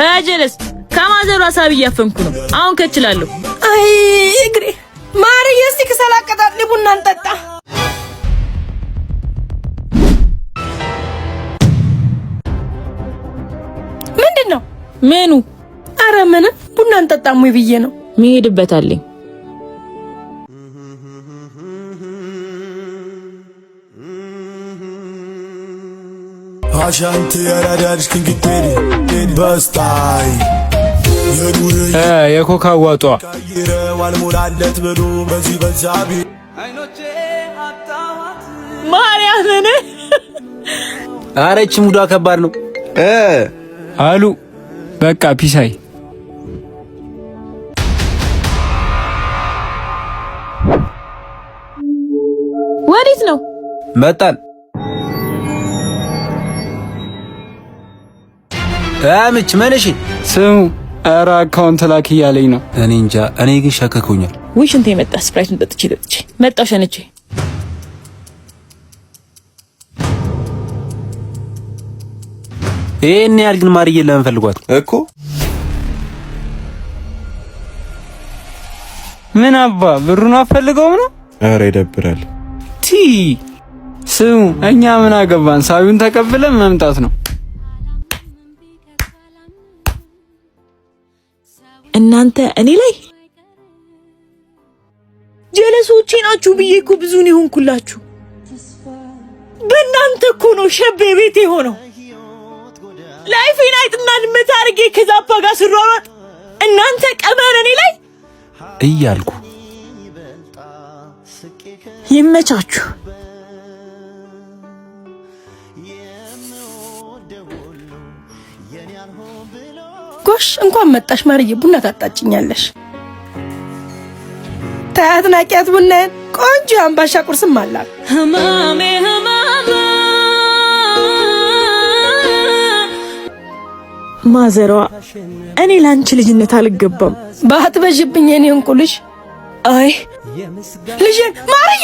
አጀለስ ከማዘሩ ሀሳብ እያፈንኩ ነው። አሁን ከችላለሁ። አይ እግሬ ማርዬ፣ እስቲ ከሰል አቀጣጥሊ ቡና እንጠጣ። ምንድን ነው ምኑ? አረ ምንም ቡና እንጠጣም ወይ ብዬ ነው። መሄድበታለኝ። አሻንቲ የራዳልሽ ክንግቴሪ በስታይ የኮካ ዋጧ ቀይረው ብሎ በዚህ በዛ ማርያምን አረች ሙዷ ከባድ ነው አሉ። በቃ ፒሳይ ወዴት ነው? መጣን። አምች መንሽ ስሙ ኧረ account ላክ እያለኝ ነው። እኔ እንጃ። እኔ ግን ሸከኮኛል። ውይ ሽንቴ መጣ። ስፕራይቱን ጠጥቼ ጠጥቼ መጣሁ ሸንቼ። ይሄን ያህል ግን ማርዬን ለምን ፈልጓት እኮ? ምን አባ ብሩን አፈልገውም ነው። ኧረ ይደብራል። ቲ ስሙ እኛ ምን አገባን? ሳቢውን ተቀብለን መምጣት ነው። እናንተ እኔ ላይ ጀለሶቼ ናችሁ ብዬ እኮ ብዙ ነው የሆንኩላችሁ። በእናንተ እኮ ነው ሸቤ ቤት የሆነው። life ኤን አይጥና ድመት አድርጌ ከዛፓ ጋር ስሯሯጥ እናንተ ቀመር እኔ ላይ እያልኩ ይመቻችሁ። ጎሽ እንኳን መጣሽ ማርዬ፣ ቡና ታጣጭኛለሽ። ታያት ናቂያት ቡናዬን። ቆንጆ የአምባሻ ቁርስም አላት። ህማሜ ህማማ ማዘሯ፣ እኔ ለአንቺ ልጅነት አልገባም። ባትበዥብኝ የኔ እንቁልሽ። አይ ልጅን ማርዬ፣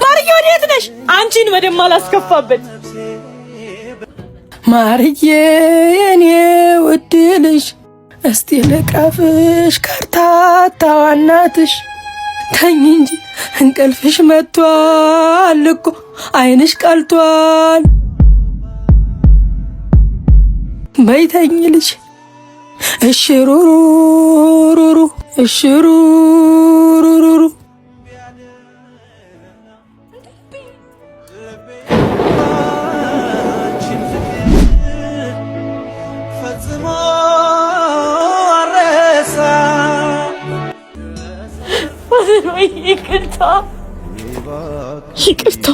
ማርዬ ወዴት ነሽ? አንቺን ወደማ አላስከፋበት ማርዬ የኔ ውድ ልጅ እስቲ ልቀፍሽ ከርታታዋ እናትሽ። ተኝ እንጂ እንቅልፍሽ መጥቷል እኮ ዓይንሽ ቀልቷል። በይ ተኝ ልጅ። እሺ ሩሩሩሩ እሺ ሩሩሩሩ። ይቅርታ ይቅርታ።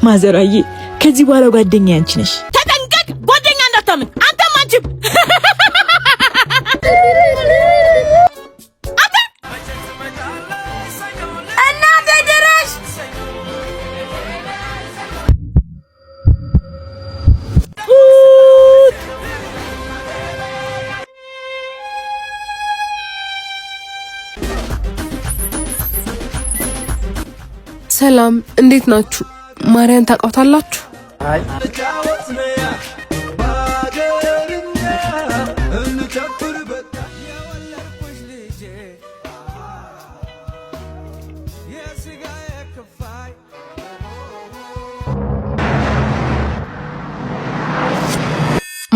ማዘራዬ ከዚህ በኋላ ጓደኛ አንቺ ነሽ። ተጠንቀቅ፣ ጓደኛ እንዳታምን። አንተም አንቺም። እናቴ ድረሽ። ሰላም እንዴት ናችሁ? ማርያን ታውቃታላችሁ?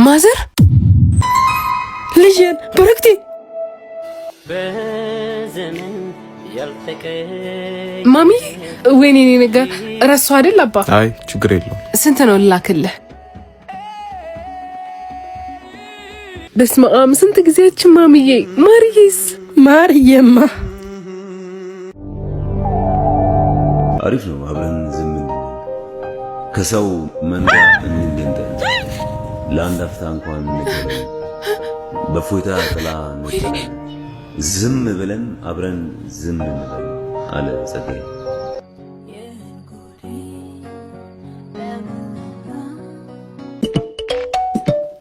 ማዘር ልጄን ብርክቲ ማሚ፣ ወይኔ እኔ ነገር ረሱ አይደል አባ? አይ ችግር የለውም። ስንት ነው ልላክልህ? በስመ አብ ስንት ጊዜያችን ማሚዬ። ማርዬስ? ማርዬማ አሪፍ ነው። አብረን ዝም እንበል፣ ከሰው መንጋ እንገንጠል፣ ለአንድ አፍታ እንኳን እንገናኝ፣ በእፎይታ ጥላ እንጠለል፣ ዝም ብለን አብረን ዝም እንበል አለ ጸጋዬ።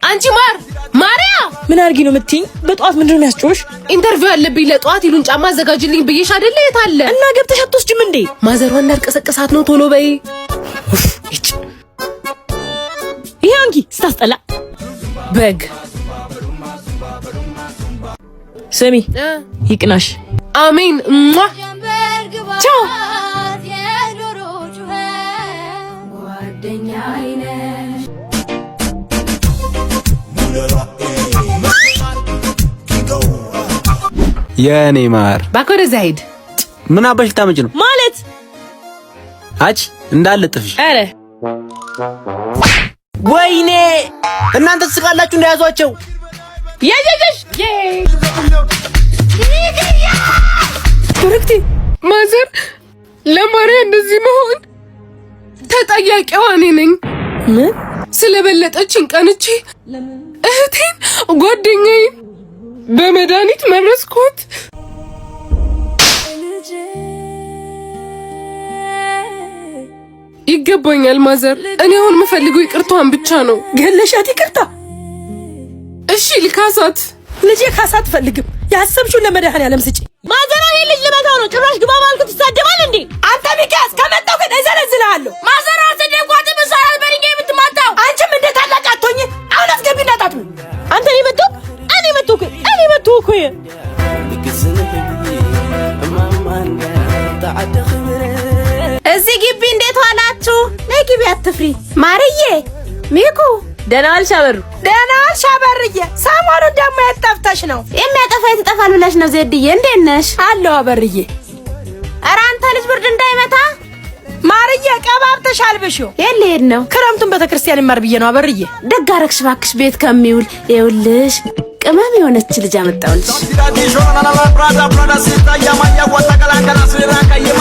አንቺ ማር ማርያ ምን አድርጊ ነው የምትይኝ? በጠዋት ምንድን ነው የሚያስጮሽ? Interview አለብኝ ለጠዋት ይሉን ጫማ አዘጋጅልኝ ብዬሽ አይደለ? የት አለ እና ገብተሽ አትወስጂም እንዴ? ማዘሯ እንዳልቀሰቀሳት ነው። ቶሎ በይ። ይሄ አንኪ ስታስጠላ በግ ስሚ፣ ይቅናሽ። አሜን። ሟ ቻው። የኔ ማር እባክህ ወደዚያ ሂድ። ምን አባሽ ልታመጪ ነው ማለት? አች እንዳለ ጥፍሽ። ኧረ ወይኔ እናንተ ትስቃላችሁ እንደያዟቸው። ያያያሽ ብርክቲ ማዘር፣ ለማርያ እንደዚህ መሆን ተጠያቂዋ እኔ ነኝ። ምን ስለበለጠችኝ ቀንቼ እህቴን ጓደኛዬን በመድኃኒት መረስኩት። ይገባኛል ማዘር። እኔ አሁን የምፈልገው ይቅርታዋን ብቻ ነው። ገለሻት? ይቅርታ። እሺ ልካሳት። ልጄ ካሳ አትፈልግም። ያሰብሽውን ለመድኃኒዓለም ስጪ። ማዘሯ ይሄ ልጅ ልመታው ነው። ጭራሽ ግባ ባልኩት ትሳደባል እንዴ? አንተ ሚኪያስ ከመጣሁ ግን እዘለዝልሃለሁ። ማዘሯ አልሰደብኳትም። እሷ ናት በድንጋይ የምትማታው። አንቺም እንደ ታላቅ አትሆኚ። አሁን አስገቢና ጣጥሚ። አንተ እኔ መጥቶ እኔ መጥቶ እኔ መጥቶ እኮ እዚህ ግቢ እንዴት ዋላችሁ? ነይ ግቢ፣ አትፍሪ። ማርዬ ሚኩ ደህና ዋልሽ አበሩ። ደህና ዋልሽ አበርዬ። ሰሞኑን ደግሞ የት ጠፍተሽ ነው? የሚያጠፋ ይጠፋል ብለሽ ነው ዜድዬ። እንዴት ነሽ? አለሁ አበርዬ። ኧረ አንተ ልጅ ብርድ እንዳይመታ ማርዬ። ቀባብተሽ አልብሽው። የት ልሄድ ነው? ክረምቱን ቤተክርስቲያን ይማር ብዬ ነው አበርዬ። ደግ አደረግሽ እባክሽ፣ ቤት ከሚውል ይኸውልሽ ቅመም የሆነች ልጅ አመጣሁልሽ።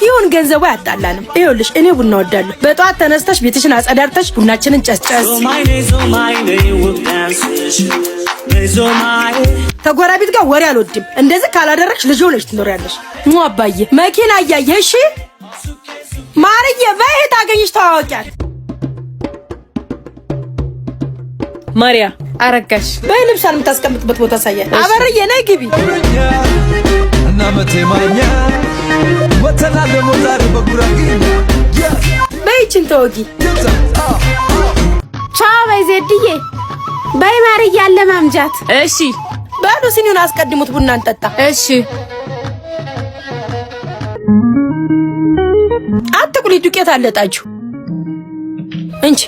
ይሁን ገንዘቡ አያጣላንም። ይኸውልሽ እኔ ቡና ወዳለሁ። በጠዋት ተነስተሽ ቤትሽን አጸዳርተሽ ቡናችንን ጨስጨስ፣ ተጎረቤት ጋር ወሬ አልወድም። እንደዚህ ካላደረግሽ ልጅ ሆነሽ ትኖሪያለሽ። ሙ አባዬ መኪና እያየህ እሺ። ማርዬ በይ ታገኝሽ ተዋወቂያት። ማሪያ አረጋሽ በይ ልብሷን የምታስቀምጥበት ቦታ ሳያል። አበርዬ ነይ ግቢ። በይ ይችን ተወጊ። ቻው በይ ዜድዬ፣ በይ ማርዬ አለማምጃት። እሺ በሉ ሲኒውን አስቀድሙት፣ ቡና እንጠጣ። እሺ አትቁሊ፣ ዱቄት አለጣችሁ እንጂ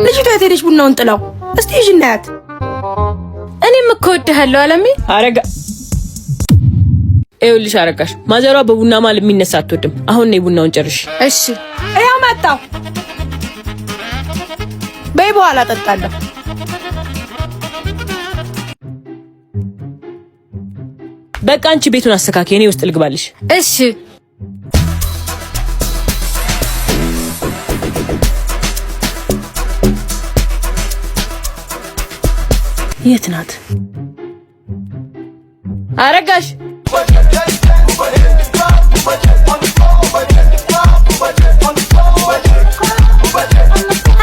ልጅቷ የት ሄደች? ቡናውን ጥላው። እስቲ ይዥ እናያት። እኔም እኮ እወድሃለሁ አለሜ። አረጋ ይኸውልሽ አረጋሽ፣ ማዘሯ በቡና ማል የሚነሳ አትወድም። አሁን ነይ ቡናውን ጨርሽ። እሺ ይኸው መጣሁ። በይ በኋላ ጠጣለሁ። በቃ አንቺ ቤቱን አስተካክይ፣ እኔ ውስጥ ልግባልሽ። እሺ የት ናት አረጋሽ?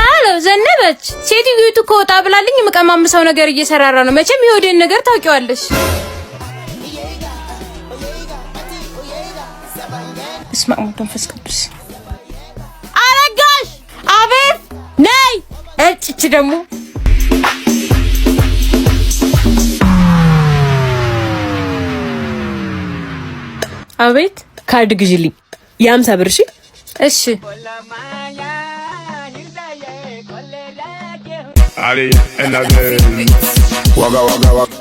አሎ ዘነበች፣ ሴትዮቱ እኮ ወጣ ብላልኝ የምቀማምሰው ነገር እየሰራራ ነው። መቼም የሆዴን ነገር ታውቂዋለሽ። በስመ አብ ወወልድ ወመንፈስ ቅዱስ። አረጋሽ! አቤት። ነይ። እጭች ደግሞ አቤት። ካርድ ግዢልኝ የ50 ብር። እሺ እሺ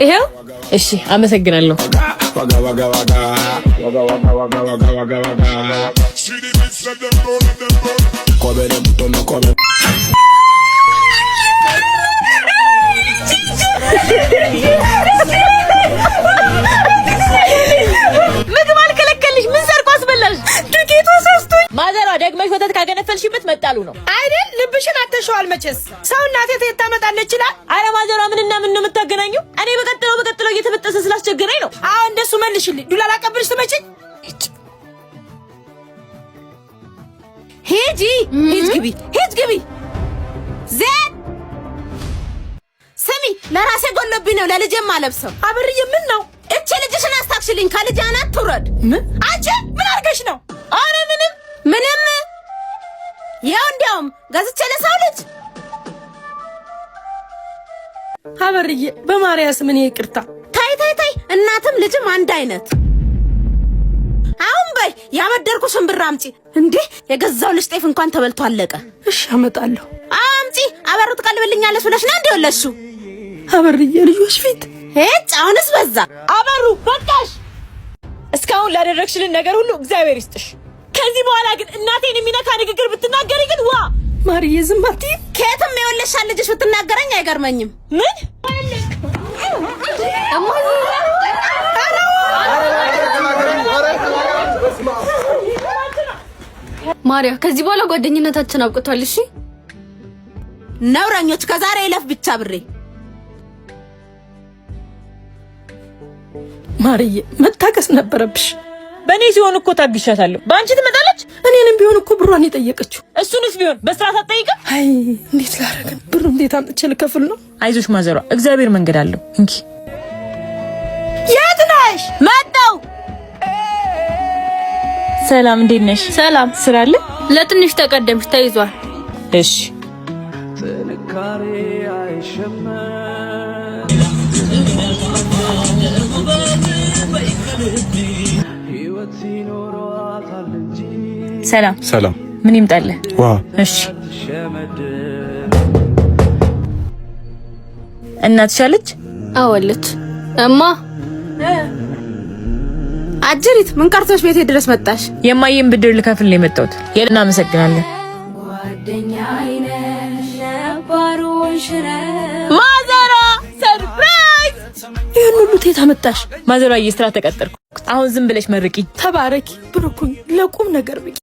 ይሄው። እሺ አመሰግናለሁ። ምግብ አልከለከልሽ። ምን ሰርቆ አስበላሽ? ዱቄቱ ሶስቱኝ። ማዘሯ ደግመሽ ወተት ካገነፈልሽበት መጣሉ ነው አይደል? ልብሽን አተሸዋል። መቼስ ሰው እናቴ የት ታመጣለች ይላል። አረ ማዘሯ ምንና ምን ነው የምታገናኘው? እኔ በቀጥለው በቀጥለው እየተበጠሰ ስላስቸገረኝ ነው። አዎ እንደሱ መልሽልኝ። ዱላ ላቀብልሽ ትመጪኝ? ሂጂ፣ ሂጅ ግቢ፣ ሂጅ ግቢ። ዜድ ስሚ፣ ለራሴ ጎሎብኝ ነው ለልጄም አለብሰው። አበርዬ ምን ነው? እቺ ልጅሽን አስታክሽልኝ፣ ከልጅ አናት ትውረድ። ምን አንቺ ምን አድርገሽ ነው? አረ ምንም ምንም። ይኸው እንዲያውም ገዝቼ ለሰው ልጅ። አበርዬ በማርያስ ምን ይቅርታ። ታይ ታይ ታይ፣ እናትም ልጅም አንድ አይነት። አሁን በይ ያበደርኩሽን ብር አምጪ። እንዴ የገዛው ልጅ ጤፍ እንኳን ተበልቶ አለቀ። እሺ አመጣለሁ። አምጪ። አበሩ ትቀልብልኛለሽ ብለሽ ነው እንዴ ወለድሽው? አበርዬ ልጆች ፊት ሄጭ፣ አሁንስ በዛ። አበሩ በቃሽ። እስካሁን ላደረግሽልን ነገር ሁሉ እግዚአብሔር ይስጥሽ። ከዚህ በኋላ ግን እናቴን የሚነካ ንግግር ብትናገሪ ግን ዋ ማርዬ ዝም አትይም። ከየትም የወለድሻት ልጅሽ ብትናገረኝ አይገርመኝም። ምን ማርያ፣ ከዚህ በኋላ ጓደኝነታችን አብቅቷል። እሺ ነውረኞች፣ ከዛሬ ይለፍ ብቻ ብሬ። ማርዬ መታገስ ነበረብሽ። በእኔ ሲሆን እኮ ታግሻታለሁ። በአንቺ ትመጣለች። እኔንም ቢሆን እኮ ብሯን የጠየቀችው። እሱንስ ቢሆን በስርዓት አትጠይቅም። አይ እንዴት ላደርግ ነው? ብሩ እንዴት አምጥቼ ልከፍል ነው? አይዞሽ ማዘሯ፣ እግዚአብሔር መንገድ አለው። እንኪ። የት ነሽ? መጣው። ሰላም፣ እንዴት ነሽ? ሰላም። ስራ አለ? ለትንሽ ተቀደምሽ፣ ተይዟል። እሺ። ሰላም ሰላም። ምን ይምጣልህ? ዋ እሺ። እናትሽ አለች? አዎ አለች። እማ አጅሪት ምን ቀርቶሽ ቤቴ ድረስ መጣሽ? የማየን ብድር ልከፍል ነው የመጣሁት። እናመሰግናለን። ማዘሯ surprise! ይህን ሁሉ ቴት አመጣሽ? ማዘሯ የስራ ተቀጠርኩ። አሁን ዝም ብለሽ መርቂ። ተባረኪ፣ ብሩኩኝ፣ ለቁም ነገር ብቂ።